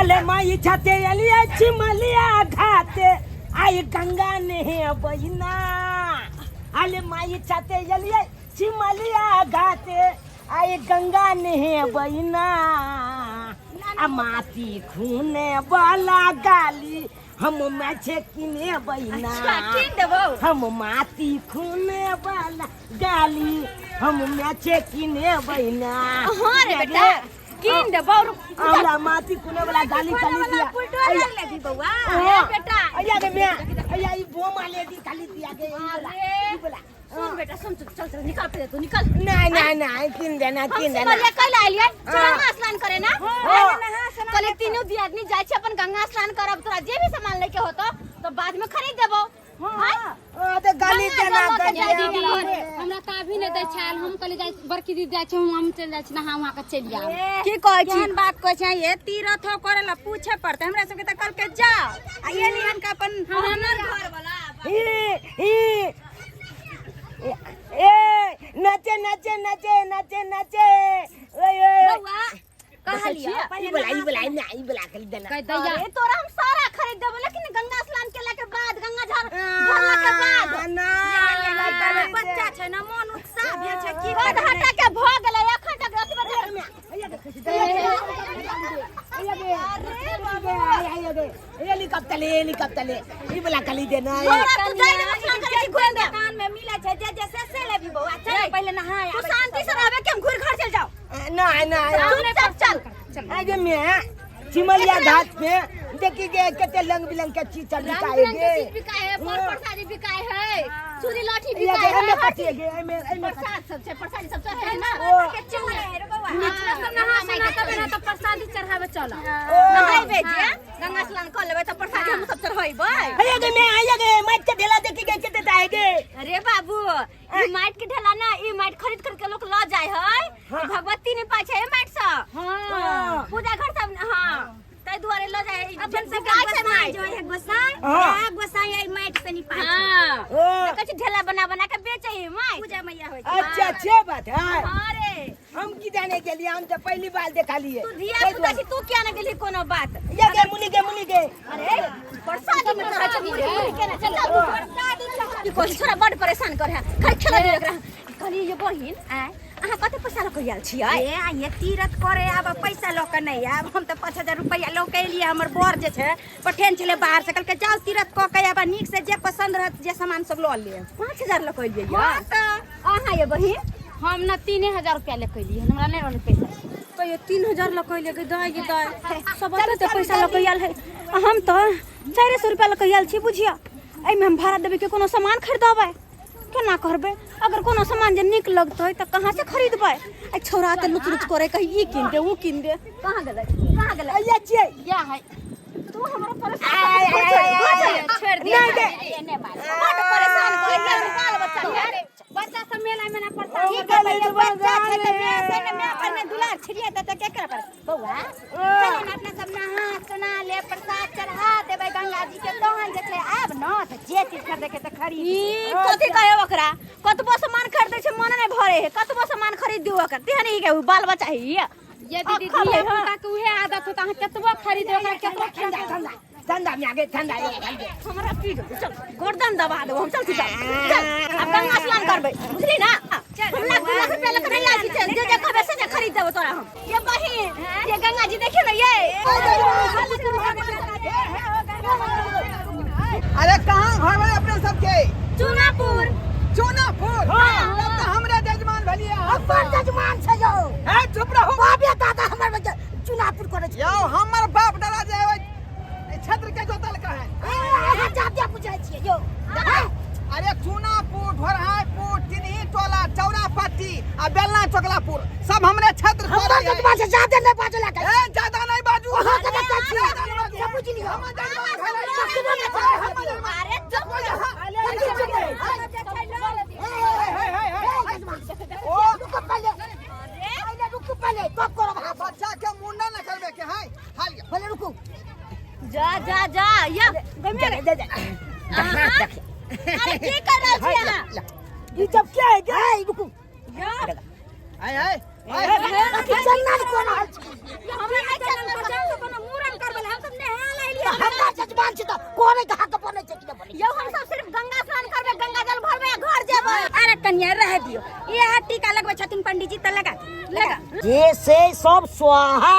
अले माई छाते एलिए चिमलिया घाते आई गंगा ने बहिना अले माई छाते एलिए चिमलिया घाते आई गंगा ने बहिना आ माटी खूने वाला गाली हम मैछे किने बहिना अच्छा कीन देबौ हम माटी खूने वाला गाली हम मैछे किने बहिना हाँ रे बेटा कीन देबौ हमरा माटी खूने वाला गाली खोने खाली वाला दिया पुलटो लग लेबी बौआ हाँ। रे बेटा अय्या गे म्या अय्या ई बोमा ले दी खाली दिया गे ई बोला अरे। ई बोला सुन बेटा सुन चल चल चल निकल पहले तू निकल नहीं नहीं नहीं किन देना हम किन देना सिमरिया कल आलियै हाँ। गंगा स्नान करे ना हाँ। कहले तीनों दियादनी जाइ छै अपन गंगा स्नान करब तोरा जे भी सामान लेके होतो तो बाद में खरीद देबो हाँ? हाँ तो गाली गंगा देना जल लऽ के गाली जाइ दीदी दीदी। हमरा तऽ अभी नहि दै छल हम कहली जाइ बड़की दीदी जाइ छै हम चलि जाइ छी नहा वहाँ के चलि आब की कहै छी केहन बात कहै छै ये तीरथ करे ला पूछे पड़तै हमरा सबके तऽ कहलकै जाओ आ ये लिहन के अपन हमर घर वाला ई ई ए नाचे नाचे नाचे नाचे नाचे ओए ओए बौआ कहलियै ई बोला ई बोला ना ई बोला खाली देना कह दैया अरे तोरा हम सारा खरीद देबो लेकिन गंगा स्नान केला के बाद गंगा झर भरला के बाद ना बच्चा छै ना मन उत्साह भेल छै की बाद करबै हटा के भ गेलै एखन तक रति हेलीकॉप्टर ले हेलीकॉप्टर ले ई बोला खाली देना तोरा तू जाइ देबो स्नान करे छी घुरि दे दुकान में मिलै छै जे जे से से लेबी बौआ चल पहिले नहा तू शांति से रहबे कि हम घुरि घर चल जाओ ना ना चुपचाप चल आगे में चिमलिया घाट पे देखी गे कते रंग बिरंग के चीज सब रंग बिकाए बिरंग के गे चीज बिकाए है फल प्रसादी बिकाए है चूड़ी लाठी ये बिकाए गे है एमे हर कथी गे एमे एमे प्रसाद सब छै प्रसादी सब चढ़े ना ओ के चल रे बौआ सब नहा सुना के ना तो प्रसादी चढ़ावे चल नहाइबे जे गंगा स्नान कर लेबै तऽ प्रसादी हम सब चढ़ेबै आया गे में आया गे माइक के ढेला देखी गे कते आए गे अरे बाबू ई माटि के ढेला ना ई माटि खरीद खरीद के लोग लऽ जाइ है हाँ। भगवती ने पाइ छै माटि से हाँ। पूजा घर सब हाँ ताहि दुआरे लऽ जाइ है अपन सब गाय छै गोसाई माटि जो है गोसाई हाँ। आ गोसाई आई माटि से निपाइ छै हाँ ओ देखै छी ढेला बना बना के बेचै है माटि पूजा मैया होइ छै अच्छा अच्छे बात है हाँ रे हम की जाने के लिए हम तो पहली बार देखा लिए तू धिया पुता छी तू किया ने गेलही कोनो बात ये गे मुनि गे मुनि गे अरे प्रसादी में चढ़ै छै मुरही मुरही केना चल चल प्रसादी चढ़ा कहली छोरा बड परेशान करे है खाली खेला दे एकरा कहली ये बहिन आँय अहाँ कते पैसा लऽ के आयल छियै ए आ ये तीरथ करे आब पैसा लऽ के नहि आब हम तऽ 5000 रुपैआ लऽ के एलियै हमर बर जे छै पठेन छलै बाहर से कहलकै जाउ तीरथ कऽ के आब नीक से जे पसंद रहत जे सामान सब लऽ लेब 5000 लऽ के एलियै हाँ तऽ अहाँ ये बहिन हम ना 3000 रुपया लेके एलियै हन, हमरा नहि रहलै पैसा कहियो 3000 लऽ के एलियै दाय गे दाय सब एते पैसा लऽ के आयल है आ हम तऽ 400 रुपया लऽ के आयल छी बुझिया एहिमे हम भाड़ा देबै कि कोनो सामान खरीदबै केना करबै अगर कोनो सामान जे नीक लगतै तऽ कहाँ से खरीदबै आ छौड़ा तऽ लुच लुच करे कही ई कीन दे ऊ कीन दे कहाँ गेलै कहाँ गेलै अइया छियै या है तू हमरा परेशान आय, आय, आय, आय, आय। छोड़ दिया नहीं दे। नहीं मार बड परेशान करे के बाल बच्चा के बच्चा सब मेला में ना प्रसाद ठीक है भैया बच्चा छै तऽ माय छै ने माय पर ने दुलार छिड़िया देतै केकरा पर बौआ चल ने अपना सब नहा सुना ले प्रसाद चढ़ा देबै गंगा जी के तहन जे छै आब न तऽ जे चीज खरीदे के तऽ खरीद ई कथी कहे ओकरा कतबो सामान खरीदै छै मन नहि भरे है कतबो सामान खरीद दियौ ओकर तेहन ही के उ बाल बच्चा ही यदि दीदी अखन है, धिया पुता के उहे आदत होता अहाँ केतबो खरीद ओकरा केतबो ठंडा ठंडा ठंडा में आगे ठंडा ये ठंडा हमरा पी जेतै चल गर्दन दबा देबो हम चल चल चल आब गंगा स्नान करबै बुझली ना हम लाख दू लाख रुपया लऽ के नहि आयल छी चल, जे जे कहबै से जे खरीद देबो तोरा हम ये बहिन ये गंगा जी देखियो ने ये अरे कहाँ घर वाले अपने सबके चुनापुर चूनापुर तब तो हमरा जजमान भेलिए अपन जजमान छै यौ ए चुप रहू बाबे दादा हमर बच्चा चुनापुर करै छै यौ हमर बाप दादा जे है एहि क्षेत्र के जोतल है अहाँ जाते बुझै छियै यौ अरे चूनापुर ढोरहापुर टिनही टोला चौरापट्टी आ बेलना चोकलापुर सब हमरे क्षेत्र हमर पड़ै है। जजमान से जादे नहि बाजै लए ए ज्यादा नहीं बाजू अहाँ के बच्चा छियै ज्यादा नहीं बाजू। से बुझि लियौ हमर जजमान भेलै। कखनो नहि हमर जजमान। अरे चुप कथी चुप हे, हे, हे, हे। ओ रुकू पहिले पहिले रुकू पहिले गप करब अहाँ बच्चा के मुंडन न करबे के है हाल पहिले रुकू जा जा जा या जा जा जा अरे की कर रहल छी अहाँ ई जब क्या है क्या है रुकू आय आय चलना कोना हमरा नहि चलना कोनो मूड़न करबै जजमान छी त कोरे के हक बनै छै कि नै बनै यौ हम सब सिर्फ गंगा स्नान करबै, गंगा जल भरबै आ घर जेबै। अरे कन्या रह दियो, इएह टीका लगबै छथिन पंडीजी तऽ लगा दियौ, लगा। जे से सब स्वाहा।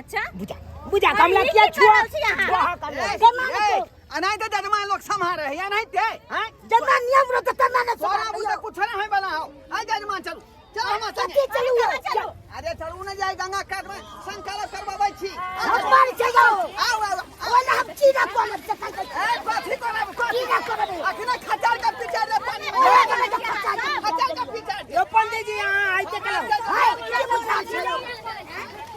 अच्छा बुझा बुझा अरे कमला ई किया की छुआ करल छी अहाँ? स्वाहा कमला ए, केना ने ए, तो एनाहिते जजमान लोग सम्हारे है, एनाहिते हैं? जेना नियम रहतै तेना ने तोरा सम्हारतै बुझे यौ। कुछ नहीं होय वाला हो। आइ जजमान चलू, चलो हमरा संगे। कथी चलू यौ? चलू। अरे चलू ने जाय गंगा कात में संकल्प करबाबै छी। हमर छै यौ। आउ आउ आउ। ओना हम की ना करब से कहि दै छी। ए कथी करब कथी की ना करब? अखने खचार के पीछे रे पानी में। ओहे के नहि खर्चा छै। खचार के पीछे यौ पंडीजी अहाँ आइते केलहुँ। हाय, की बुझा छी यौ?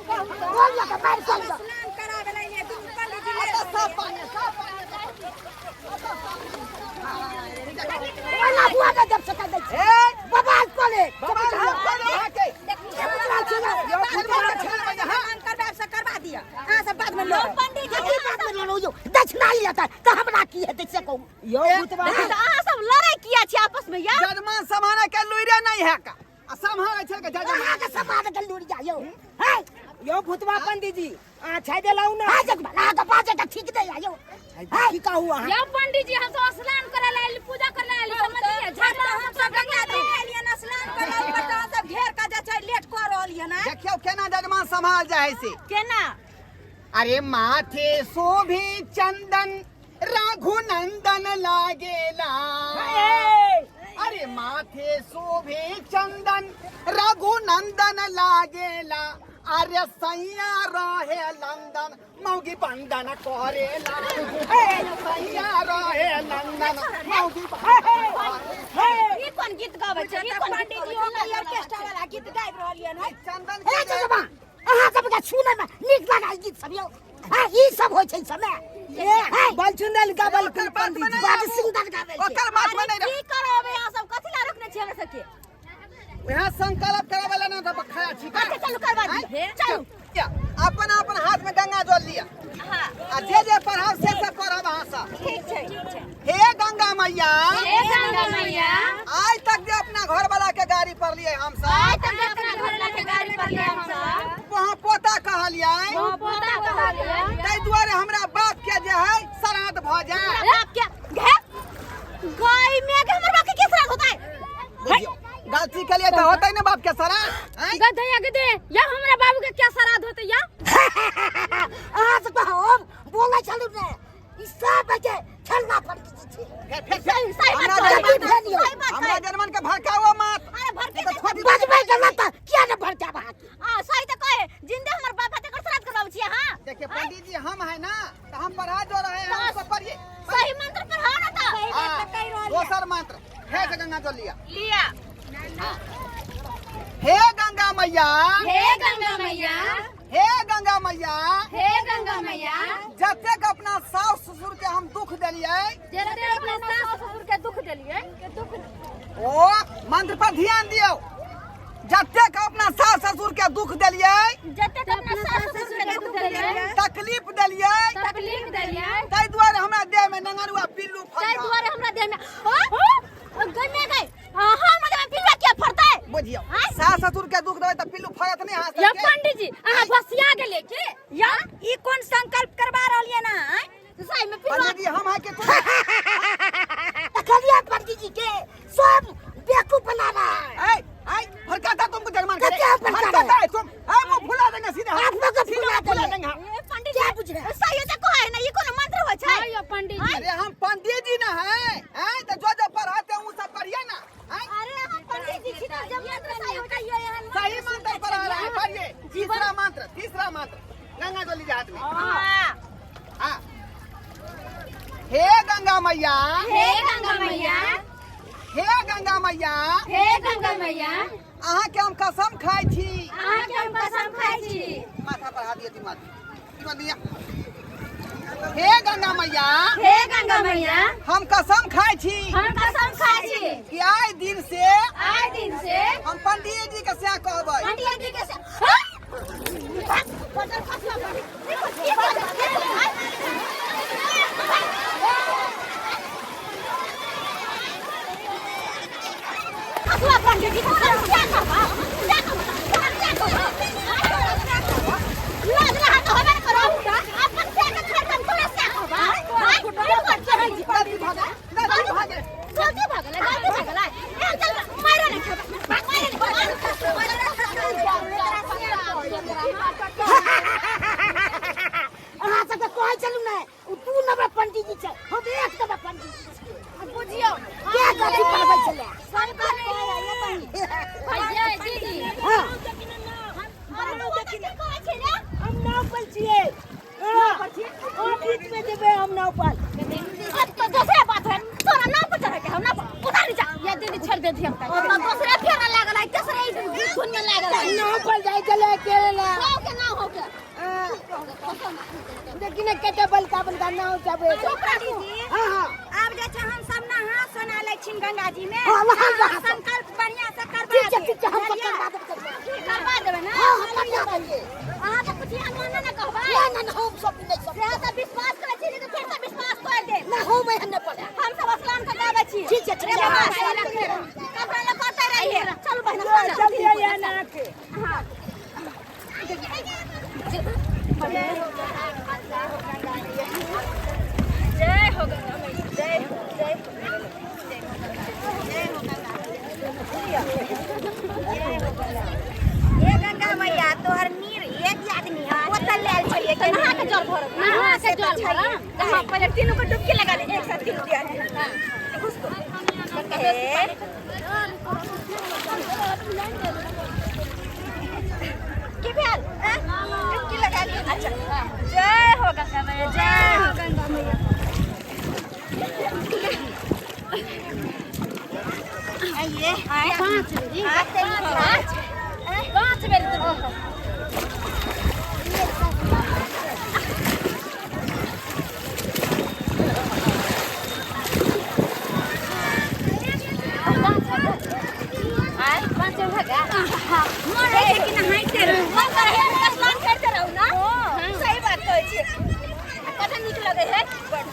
बोल लऽ के मारि चल जाउ। स्नान कराबै लए एलियै, दुनू पंडीजी अतऽ सब पानी सब पानी। ओना हुआ नहि देब से कहि दै छी। ए बवाल कऽ ले। बाबा हम कोने हाके की बुझा छी यौ? यौ फुटबॉल के खेल में हां स्नान करबाब से करबा दिअ, अहाँ सब बाद में लड़ब। पंडीजी कथी बात में लड़ो यौ? दक्षिणा ही लेतै तऽ हमरा की हेतै से कहू। यौ भूतबा तऽ अहाँ सब लड़ै किया छी आपस में यार? जजमान समाने के लुइरे नहीं है का आ सम्हारे छल के जजमान। अहाँके समाज के लुरि जा यौ। है? यौ भूतवा पंडीजी अहाँ छाइ देलहुँ ने। है जगमाल, अहाँके बाजै के ठीक नहि यऽ यौ। है? की कहू अहाँ? यौ पंडीजी हम सब स्नान करे ला आइल, पूजा करे ला आइल, समझलिए? झगड़ा हम सब गंगा जी एलियै ने स्नान करे ला, ऊपर से अहाँ सब घेर के जे छै लेट कऽ रहल यऽ ने। देखियौ केना जजमान सम्हाल जाइ से। केना? अरे माथे शोभे चंदन रघुनंदन लागेला। अरे माथे शोभे चंदन रघुनंदन लागेला। अरे सैया रहे लंदन मौगी बंदन करेला। ए सैया रहे लंदन मौगी बंदन करेला। ई कोन गीत गाबै छै? ई कोन गीत पंडीजी गाबै छै? ओकर ऑर्केस्ट्रा वाला गीत गाबि रहल यऽ ने। चंदन हे जजमान, अहाँ सबके सुनै में नीक लागल गीत सब यौ। हाँ, ई सब होइ छै समय। ए बलचुंदल गाबल ओकर बात में नहीं बड आबू। सुंदर गाबै छै। ओकर बात में नहीं की करबै अहाँ सब? कथी ला रोकने छी हमरा सबके? वहाँ संकल्प करावे ला ना तो खड़ा छी अच्छा चलू करबा दी, चलू। अपन अपन हाथ में गंगा जल लिया आ जे जे पढ़ब से सब पढ़ब अहाँ सब। ठीक छै, ठीक छै। हे गंगा मैया, हे गंगा मैया, आज तक जे अपना घर वाला के गाड़ी पर लिए हम सब, आइ तक जे अपना घर वाला के गाड़ी पर लिए हम सब, वहाँ पोता कहलियै, वहाँ पोता कहलियै, ताहि दुआरे हमरा बाप के जे है श्राद्ध भऽ जाय। बाप के घे गाय में के हमर बाप के की श्राद्ध होतै? बुझियौ गलती के लिए तो होतै ने बाप के श्राद्ध। आँय? गधैया गधे या हमरा बाबू के क्या श्राद्ध होतै या? अहाँ सब हम बोलै छलहुँ ने ई सब के खेलना पर की छी। फेर फेर सही सही बात हमरा कहै, जजमान गलती भेल यौ। सही बात हमरा कहै। जजमान के भड़काओ मत। अरे भड़के नहीं छोड़ बजबै गलत तऽ किया ने भड़काब अहाँके? आ सही तऽ कहे, जिंदे हमर बाप हेतै एकर श्राद्ध करबाबै छी अहाँ। देखिए पंडित जी हम है ना तो हम पढ़ा जो रहे हैं हमको पढ़िए। सही मंत्र पढ़ाओ ना तऽ। हाँ, दोसर मंत्र हे से गंगा जल लिया। लिया। हे गंगा मैया, हे गंगा मैया, हे गंगा मैया, हे गंगा मैया, जतेक अपना सास ससुर के हम दुख देलियै, जतेक अपना सास ससुर के दुख देलियै, के दुख ओ मंत्र पर ध्यान दियौ। जतेक अपना सास ससुर के दुख देलियै, जतेक अपना सास ससुर के दुख देलियै, तकलीफ देलियै, तकलीफ देलियै, ताहि दुआरे हमरा देह में नंगरुआ पिल्लू ताहि फड़ल। दुआरे हमरा देह में गय में गय, हाँ हमरा देह में पिल्लू किया फड़तै? बुझियौ सास ससुर के दुख देबै तऽ पिल्लू फड़त नहि अहाँ यौ सबके। पंडीजी अहाँ भसिया गेलियै की? या ई कोन संकल्प करबा रहलियै ना? आँय? सही में पिल्लू पंडीजी हम है के तू देखलियै पंडीजी के सब बेवकूफ बना रहा है। ऐ ऐ भड़काता तुमको जजमान के। कते हम भड़का भड़काता है तुम। ऐ मुंह फुला देंगे सीधे। आप लोग को सीधे फुला फुला देंगे। देंगे हम। ए, पंडित क्या बुझ रहे हैं? सही तो कहे ना, ई कोनो मंत्र होइ छै? हाँ यौ पंडीजी। अरे हम पंडित जी ना है, हैं तो जो जो पढ़ाते हैं वो सब पढ़िए ना। हैं? अरे हम पंडित जी छी तऽ जब मंत्र सही होइ छै, एहन सही मंत्र पढ़ा रहा है, पढ़िए। तीसरा मंत्र, तीसरा मंत्र गंगा जल लीजिए हाथ में। हाँ। हाँ। हे गंगा मैया, हे गंगा मैया, हे गंगा मैया, हे गंगा मैया, अहाँ के हम कसम खाइ छी। अहाँ के हम कसम खाइ छी। माथा पर हाथ दिअ, तीन बार दिया। हे गंगा मैया, हे गंगा मैया, हम कसम खाइ छी हम कसम खाइ छी कि आइ दिन से, आइ दिन से हम पंडित जी के सएह कहबै। पंडित जी के से पंडित जी के क्या कहबा? क्या कहबा? क्या कहबा? लाज लहा तो होबे ने करो। अपन से के छोड़ के हम तोरा से कहबा? हाँ? हाँ बीच में जेबे हम नाव पर। अब तो दूसरे बात है, तोरा नाव पर चढ़े के हम नाव पर उतार नीचा। या दीदी छोड़ दे धिया पुता। और तो दूसरे फेरा लागल है, तेसरे ई धुन में लागल है। नाव पर जाय चले अकेले। हो के ना हो के। देखी ने कते बलका बलका नाव चबे। चुप रहू। हाँ हाँ। आब जे छै हम सब नहा सोना लै छिन गंगा जी में। हाँ, वहाँ, वहाँ। संकल्प बढ़िया से करबा ठीक छै देब। ठीक छै, हम सब बुझलियै? करबा देबै। करबा देबै ना? हाँ हम करबा देबै। अहाँ तऽ कुछ एहन माने ना कहबै। ना ना ना, हम सब नहि सब। से तऽ विश्वास करै छी, नहीं तऽ फेर से विश्वास तोड़ि देब। ना हम एहन नहि पढ़ा। हम सब स्नान कऽ के आबै छी। ठीक छै, ठीक रे छै। बाबा, कपड़ा लऽ कऽ ओतै रहियै। चलू बहिना, चलू। चलिए ये ना के। जय हो गंगा मैया, जय हो, जय हो, जय हो गंगा हे गंगा मैया, तोहर नीर एक आदमी है बोतल लायल छलियै तऽ नहा के जल भरब। नहा के जल भरब। हाँ, पहिले तीनू के डुबकी लगा ले, एक साथ तीनू दिया। घुस दो। ए, की भेल? आँ? डुबकी लगा ली। अच्छा, जय हो गंगा मैया, जय हो गंगा मैया। आइए पाँच बेरी। हाथ से ही पाँच। पाँच बेरी तो। पाँच भऽ गेल। मन होइ छै कि नहाइते रहू। मन करै है कि स्नान करिते रहू ना। सही बात कहै छियै। आ कते नीक लगै है।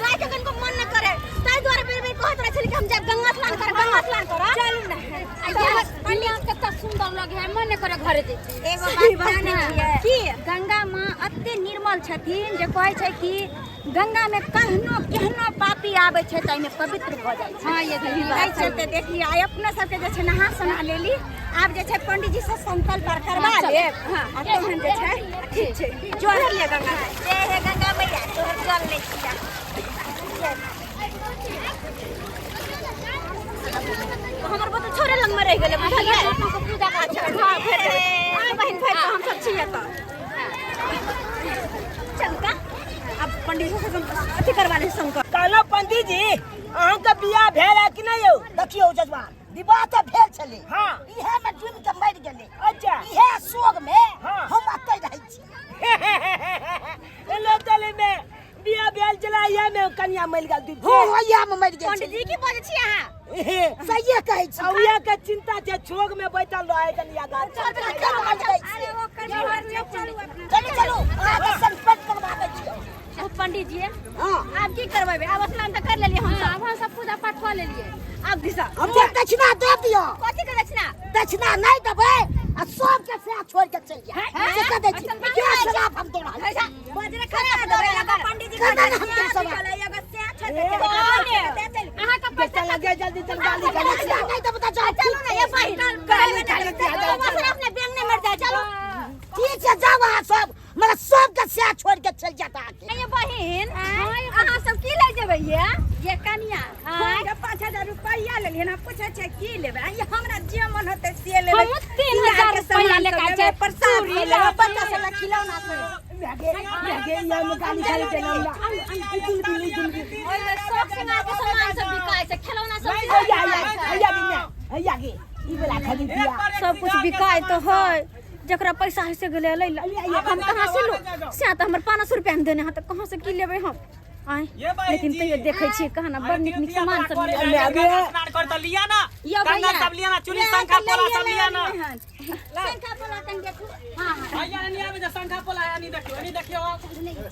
जाय के कनिको मन नहि करे। ताहि दुआरे बेर बेर कहैत रहै छली कि हम जायब गंगा स्नान करब, गंगा स्नान करब। चलू ना। आ यहाँ यहाँ कते सुन्दर लगे है, मन नहि करे घरे जैते। एगो बात जानै छियै की? गंगा माँ एते निर्मल छथिन जे कहै छै कि गंगा में कहनो केहनो पापी आबै छै तऽ एहिमे पवित्र भऽ जाइ छै। हाँ ये दीदी एहि चलते देखली आइ अपना सबके जे छै नहा सोना लेली। आब जे छै पंडीजी से संकल्प आर करबा लेब आ तहन जे छै ठीक छै। जल लिअ गंगा। जय हे गंगा मैया, तोहर जल लै छियै। हमर बोतल छोड़े लग में रहि गेलै, बुझलियै? पूजा कर। अच्छा, हाँ, भरि देबै। आ बहिन, भरि कऽ हम सब छियै तऽ। चलू तऽ आब पंडीजी से अथी करबा ले संकल्प। कहलहुँ पंडीजी, अहाँके बियाह भेल है कि नहि यौ? देखियौ जजमान, विवाह तऽ भेल छलै। हाँ। इहे में डूबि के मरि गेलै। अच्छा। इहे शोक में हाँ। हम अतै रहै छी। एलो चले में बियाह भेल छलै, इहे में कनिया मरि गेल डूबि हो के। इहे में मरि गेल पंडीजी छलै। की बजै छी अहाँ? सहिए कहै छी। आ उहे के चिंता छै, छोग में बैठल रहै कनिया गाछ। चल, चल, चल, चल, अरे ओकर घर छै, चलू अपना। चलू चलू, अहाँके संकल्प करबाबै छी। ओ पंडीजी, हाँ। आब की करबै? आब स्नान तऽ कर लेलियै हम सब। आब हम सब पूजा पाठ कऽ लेलियै। आब दिशा। हमके दक्षिणा दे दियौ। कथी के दक्षिणा? दक्षिणा नहि देबै आ सबके सएह छोड़ि के चलि जायब। से कह दै छी। के खिलाफ हम दौड़ल छी? बजरे खड़ा देबै एगो पंडीजी केना कहै ने हम छै, तुम सब? एगो सएह छोड़ि के चलि गेल। अहाँके पैसा चल लगे जल्दी चल, गाली गाली। दक्षिणा नहि देबै तऽ जाउ। चलू ना ये बहिन। गाली गाली दिया जाउ। बाबा सर अपने बैंक नहीं मर जाए, चलो। ठीक छै, जाउ अहाँ सब, मगर सबके सएह छोड़ि के चलि जायत अहाँके। ये बहिन, अहाँ सब की ले जेबै ये? ये कनिया, हम 5000 रुपैआ लेलियै हन, पूछै छै की लेबै? आ ये हमरा जे मन होतै से लेबै। हमहूँ 3000 के रुपैआ सामान लेके सब आयल लेबै, छियै। प्रसाद चूड़ी लेबै, लेबै। बच्चा सब लए खिलौना सब। लगे लगे ये में गाली गाली के नाम ला। ओहिमे सब सिंगार के सामान सब बिकाय छै, खिलौना सब हैया बिकाय हैया छै। हैया गे माय, हैया गे, ई वाला खरीद लिया। सब कुछ बिकाय तऽ है, जकरा पैसा है से गेलै लै ला। हम कहाँ से लू? से तऽ हमर 500 रुपया हम देने हँ, तऽ कहाँ से की लेबै हम? आँय, लेकिन तैयो देखै छियै कहाँ बड़ नीक नीक सामान सब मिलै माय गे। स्नान कर तऽ लिया ना। यौ गंगा भैया। सब लिया ना, चूड़ी शंखा पोला सब लिया ना। शंखा पोला कनि देखू। भैया नहीं आबे जे शंखा पोला है, नहीं देखियो, नहीं देखियो,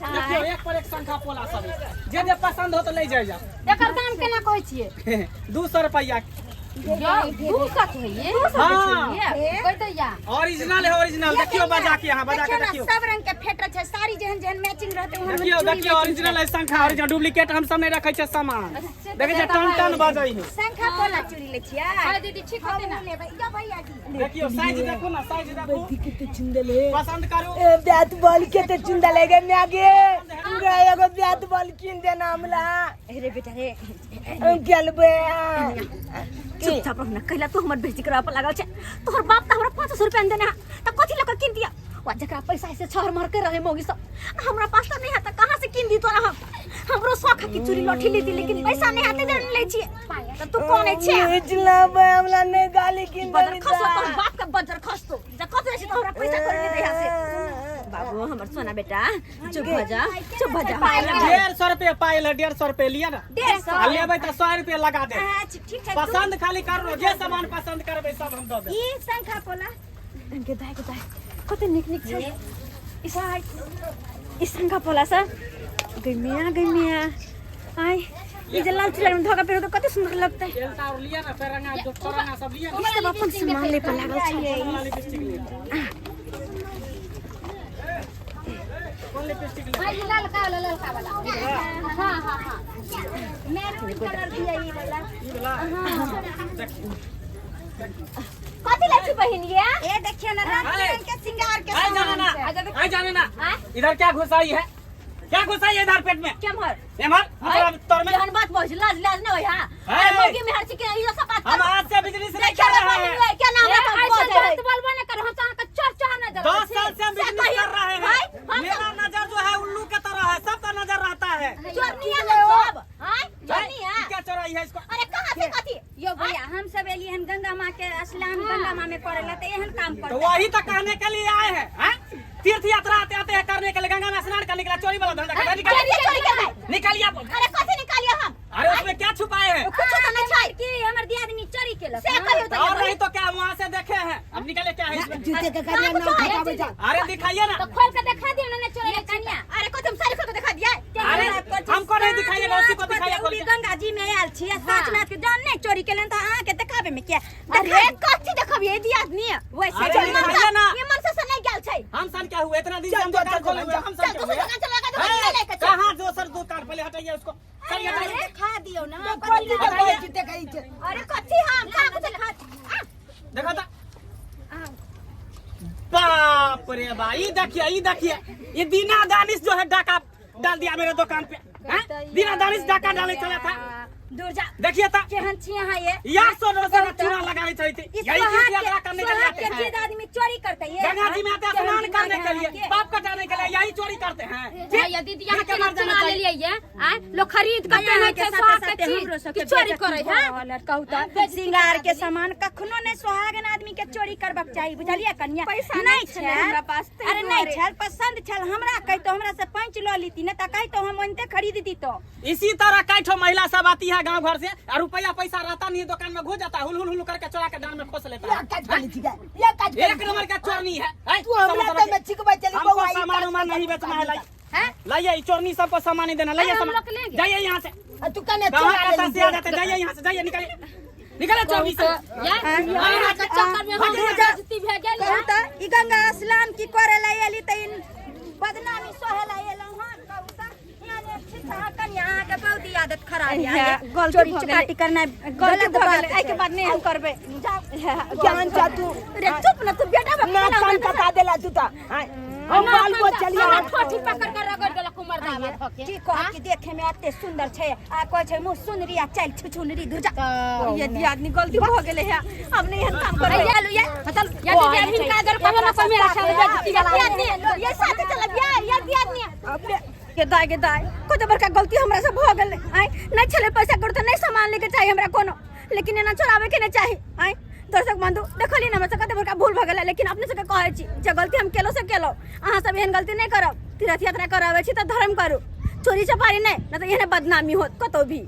देखियो एक पर एक शंखा पोला सब है। जे जे पसंद हो तो ले जाय जा। एकर दाम केना कहै छियै? 200 रुपया। यौ 200 के होइए? हाँ। कहि दैया। ओरिजिनल है, ओरिजिनल। देखियो बजा के, यहाँ बजा के देखियौ ने, देखियो। सब रंग के फेटल छै साड़ी, जेहन जेहन मैचिंग रहतै ओहन देखियो चूड़ी देखियो matching। Original है शंखा, ओरिजिनल डुप्लीकेट हम सब नहीं रखे छै सामान। देखे छै टन टन बजै है। शंखा पोला चूड़ी लै छियै? हाँ दीदी, ठीक होतै ना? हमहूँ लेबै। यौ भैया जी, देखियो साइज देखो ना, साइज देखो, किते चुंदल है। पसंद करू। ए बैट बॉल के ते चुंदल है गे माय गे। गे एगो बैट बॉल कीन देना हमरा। अरे बेटा रे, गेलबे। चुपचाप रहू ना, कैला तू हमर बेइज्जती करबा पर लागल छै। तोहर बाप तऽ हमरा 500 रुपया देने है, तऽ कथी लऽ कऽ कीन दिया? वा जकरा पैसा है से छहर महर के रहे मौगी सब, आ हमरा पास तऽ नहि है, तऽ कहाँ से कीन दी तोरा हम? लाख के चूड़ी लौठी लेती लेकिन पैसा नहीं आते जन ले छिए त तू कोन छै उजला हमरा नहीं गाली किन बजर खसो तोहर बाप के बजर खसतो जे कत रहै छै तोहरा पैसा कर ले यहाँ से। बाबू हमर सोना बेटा, चुप भ जा, चुप भ जा। 150 रुपये पायल है, 150 रुपये लिया ना। 150। आ लेबै तऽ 100 रुपये लगा दे। अच्छा ठीक छै। पसंद खाली करू, जे सामान पसंद करबै सब हम दऽ देब। ई शंखा पोला। गे दाइ, गे दाइ, कते नीक नीक छै। ई शंखा पोला सँ गई मिया, गई मिया। आय ई जे लाल चूड़ा में धागा पहिरो तऽ कते सुंदर लगतै। एलता और लिया ना, पेरंगा जो चौरंगा सब लिया ना। ई सब अपन सामान ले पर लागल छै। कौन वाला लिपस्टिक लिया? कौन लिपस्टिक लिया? भाई, ललका वाला, ललका वाला। हाँ हाँ हाँ। मैरून कलर दिया ई वाला। ई वाला देखिए। कथी लै छी बहिन ये? ए देखियो ना, रंग बिरंग के सिंगार के आई जाने सामान ना, छै। आई जाने ना, इधर क्या घुसाई है? क्या घुसाई है इधर पेट में? केम्हर? एमहर तोर में। केहन बात बज, लाज लाज न होय। हां, है। मौगी में हर चीज के ई सब बात। हम आज से बिजनेस नहीं देखियो कर रे रहे बहिन हैं। ये, क्या नाम रखा ऐसे बजै है? गलत बोलबो न करो, हम तो अहाँके चोर चोर नजर 10 आबै छी। साल से हम बिजनेस कहियो, कर रहे हैं। भाई, हम मेरा नजर जो है उल्लू के तरह है, सबका नजर रहता है। चोरनी है हम सब। हां, चोरनी है। क्या चोराई है इसको? अरे कहां से कथी? यो भैया, हम सब एलिए हन गंगा माँ के स्नान गंगा माँ में करेला त एहन काम तो करते। वही तो कहने के लिए आए हैं, हैं? तीर्थ यात्रा आते आते हैं करने के लिए, गंगा में स्नान करने के लिए चोरी वाला धंधा कर। निकालिए, चोरी चोरी कर भाई। निकालिए आप। अरे कथी निकालिए हम? अरे उसमें क्या छुपाए हैं? कुछ तो नहीं छै। कि हमर दियादनी चोरी केलक। से कहियो तो। और नहीं तो क्या, वहाँ से देखे हैं। अब निकाले, क्या है इसमें? जूते के करिया ना उठावे जा। अरे दिखाइए ना। तो खोल के देखा दियो ना, चोरी कनिया। अरे कथी हम सारी खोल के दिखा दिया? अरे हमको नहीं दिखाइएगा, उसी को दिखाइए खोल के। गंगा जी में आयल छी, साँच नाथ के जान नहीं चोरी केलन त अहाँ के देखाबे में क्या? अरे कथी देखबिए दियादनी? वैसे अरे चल मन दिखाइए ना। ये मन से नहीं गेल छै। हम सन क्या हुए? इतना दिन से चल, हम चल, दुकान चल, खोले हुए, चल, हम सन चल क्या दूसरी हुए? दुकान चला के दुकान ए, लेके चल। कहाँ दोसर दुकान? पहले हटाइए उसको। चलिए हटाइए। देखा दियो ना। कथी देखै जूते के छै? अरे कथी हम का कुछ खा देखा था, बाप रे बा, ये देखिए, ये देखिए, ये दीना दानिश जो है डाका डाल दिया मेरे दुकान पे, हैं? दीना दानिश डाका डालने चला था। दूर जा। देखिए था। केहन छी अहाँ ये? यार 100 200 का चूना लगाने चली थी। ई यही सोहाग तीर्थ यात्रा के करने के लिए सोहाग आते के हैं चीज आदमी चोरी करते ये। गंगा जी में आते हैं केहन स्नान करने दिमाग के है लिए, अहाँके? पाप कटाने के लिए, यही चोरी करते हैं। भैया दीदी, यहाँ ठीक है, के मर जाना चुना चाहिए। ले लिए आय लोग खरीद के पहनै छै सोहाग के चीज कि चोरी करै है? कहू त सिंगार के सामान कखनो नहीं सोहागन आदमी के चोरी करबाक चाही, बुझलियै कनिया? पैसा नहीं नहि छलै छल हमरा पास, ताहि अरे नहीं दुआरे। छल, पसंद छल हमरा, कहितो हमरा से पैंच ल लीती ने त कहितो हम ओनते खरीद दीतो। इसी तरह कई ठो महिला सब आती है गांव घर से और रुपया पैसा रहता नहीं है, दुकान में घुस जाता है, हुल हुल हुल करके चोरा के दान में खोस लेता ये है। काज कर छी ये काज एक नंबर का चोरनी है, हैं? तू हमरा समझ त में छिकबै चली हमको बौआ, ई सामान काज उमान कर नहीं बेचना है। लाइए हैं? लाइए, ये चोरनी सबको सामान नहीं देना। लाइए अरे हम सामान, लोग लेंगे। जाइए यहाँ से। आ, तू कने कहाँ चोरा का लेली? से आ जाते, जाइए यहाँ से, जाइए, निकालिए निकालिए चोरनी से। या अहाँ के चक्कर में हम बेइज्जती भए गेल। कहू त ई गंगा स्नान की करे ला एली त इन बदनामी सोहे ला एलौ हन। कहू त यहाँ ने ठीक अहाँ कनिया, अहाँ के बहुत ही आदत खराब है। गलती चोरी भऽ गेलै। चुकाटी करनाइ गलती गलत भऽ बात गेलै, एहिके बाद नहि हम करबै। ज्ञान चा तू। रे चुप न तू बेटा। ना कान कटा देला तू त। आय, हम बाल को चलिए। हमरा ठोठी पकड़ के रगड़ देलक उमरदावा धके। की कह कि देखे में एते सुंदर छै आ कहै छै मुँह सुनरी आ चल छुछुनरी। धुर जा। ये दियादनी, गलती भऽ गेलै है, अब नहि एहन काम करबै। चलू ये, चल या दीदी, अभी हिनका अगर कहबो ना कोई मेरा साथ बेइज्जती ये दियादनी ये साथे चलब ये ये दियादनी। गे दाय, गे दाय, कते बड़का गलती हमरा से भऽ गेलै। आय नहि छलै पैसा करू तऽ नहि सामान लेके चाही हमरा कोनो, लेकिन एना चोराबे के नहि चाही। आय दर्शक बंधु, देखलियै ने हमरा से कते बड़का भूल भऽ गेलै, लेकिन अपने सबके कहै छी जे गलती हम केलहुँ से केलहुँ, अहाँ सब एहन गलती नहि करब। तीर्थ यात्रा कराबै छी तऽ धर्म करू, चोरी चपारी नहि, नहि तऽ एहने बदनामी होत कतौ भी।